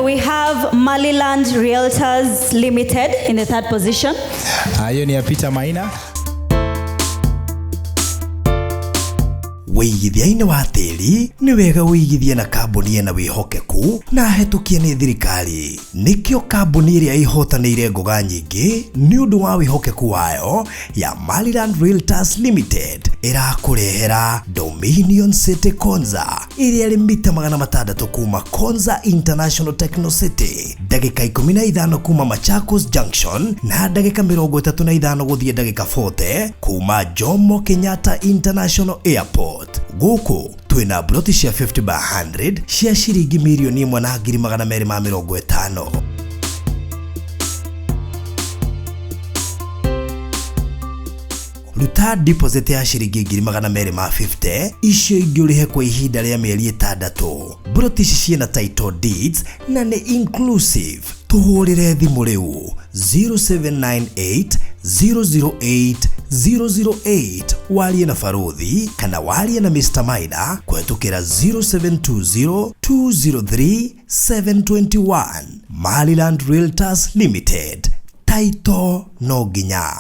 We have Maliland Realtors Limited in the third position. Hiyo ni ya Peter Maina. Wĩigithia-inĩ wa tĩri nĩ wega wĩigithie na kambuni ĩna wĩhokeku na hetũkie nĩ thirikari. Nĩkĩo kambuni ĩrĩa ĩhotanĩire ngoga nyingĩ nĩ ũndũ wa wĩhokeku wayo ya Maryland Realtors Limited ĩrakũrehera Dominion City Konza ĩrĩa ĩrĩ mita 600 kuma Konza International Techno City, ndagĩka 15 kuma Machakos Junction na ndagĩka 35 gũthiĩ ndagĩka 40 kuma Jomo Kenyatta International Airport. Gũkũ twĩna mburoti cia 50 by 100 cia ciringi 1,250,000. Ruta deposit ya ciringi 250,000, icio ingĩ ũrĩhe kwa ihinda rĩa mĩeri 6. Mburoti ici ciĩna title deeds na nĩ inclusive. Tũhũrĩre thimũ rĩu 0798 008 008 warie na Baruthi kana warie na Mr. Maina kũhetũkĩra 0720 203 721. Maryland Realtors Limited. Taito no nginya.